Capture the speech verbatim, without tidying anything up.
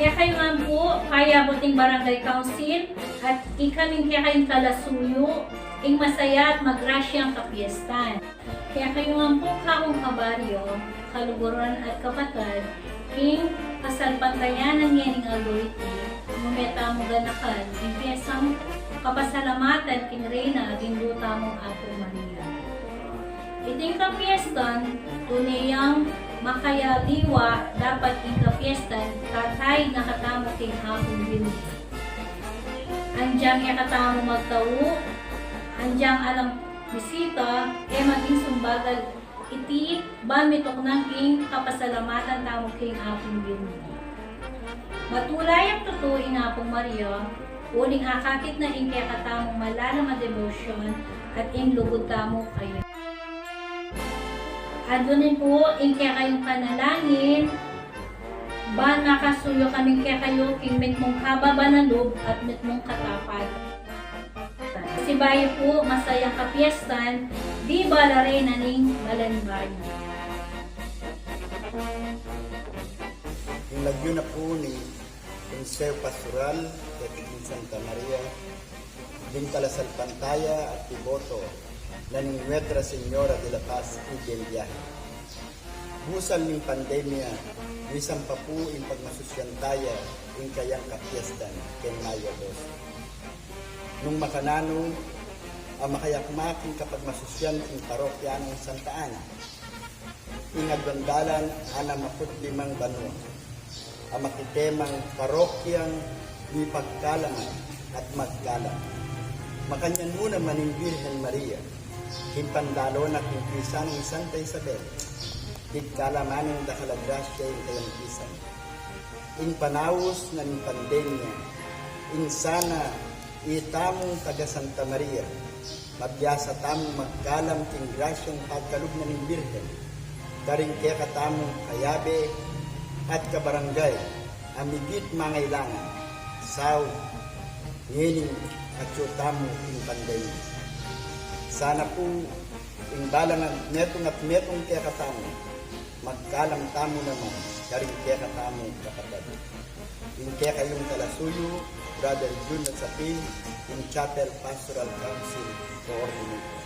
Kekayu ngan pu, payabut ing Barangay Council, at ikaming kekayung talasuyu, ing masaya at magrasyang kapiestan. Kekayu ngan pu, kakung kabaryo, kaluguran at kapatad, king kasalpantayanan ngening aldo iti, nung meta mung ganaka ing piesang kapasalamatan king Reyna at Indu tamung Apu Maria. Iting kapiestan, tune yang makayaliwa, dapat ing kapiestan, tataid na katamu king Apung Ginu. Anjang e katamu magtau, anjang alang bisita, e maging sumbagal iti, ban mituknang ing kapasalamatan tamu king Apung Ginu. Matula yang tutu ing Apung Maria, uling akakit na ing kekatamung malalam a debosyon at ing lugud tamu kaya. Adunin pu ing kekayung panalangin, ban makasuyu kaming kekayu king mitmung kababa na lub at mitmung katapatan. Pasibayu pu, masayang kapiestan, Viva la Reina ning Balanbayan. Ing lagyu na pu ning Konseho Pastoral king Santa Maria, ding talasalpantaya at deboto na ning Nuestra Señora de la Paz y del Viaje. Busal ning pandemia, misan pa pu ing pagmasusyan taya ing kayang kapiestan king Mayo dose. Nung makananu a makayakmak ing kapagmasusyan king parokya nang Santa Ana, ing aduang dalan anam a put limang banua a makitemang parokyang mipagkalaman at magkalam. Makanyan mu naman ing Birhen Maria, king panlalo na king pisan nang Santa Isabel, pigkalaman ning dakal a grasya ing kayang pisan. Ing panaus na ning pandemia, ing sana itamung taga Santa Maria, mabiasa tamung magkalam king grasyang pagkalub na ning Birhen karing kekatamung kayabe at kabarangay a migit mangailangan, sau ngening atyu tamu king pandemia. Sana pu ing balang metung at metung kekatamu, magkalam tamu naman karing kekatamung kapatad. Ing kekayung talasuyu, Brother Jun Sapin, ing Chapel Pastoral Council Coordinator.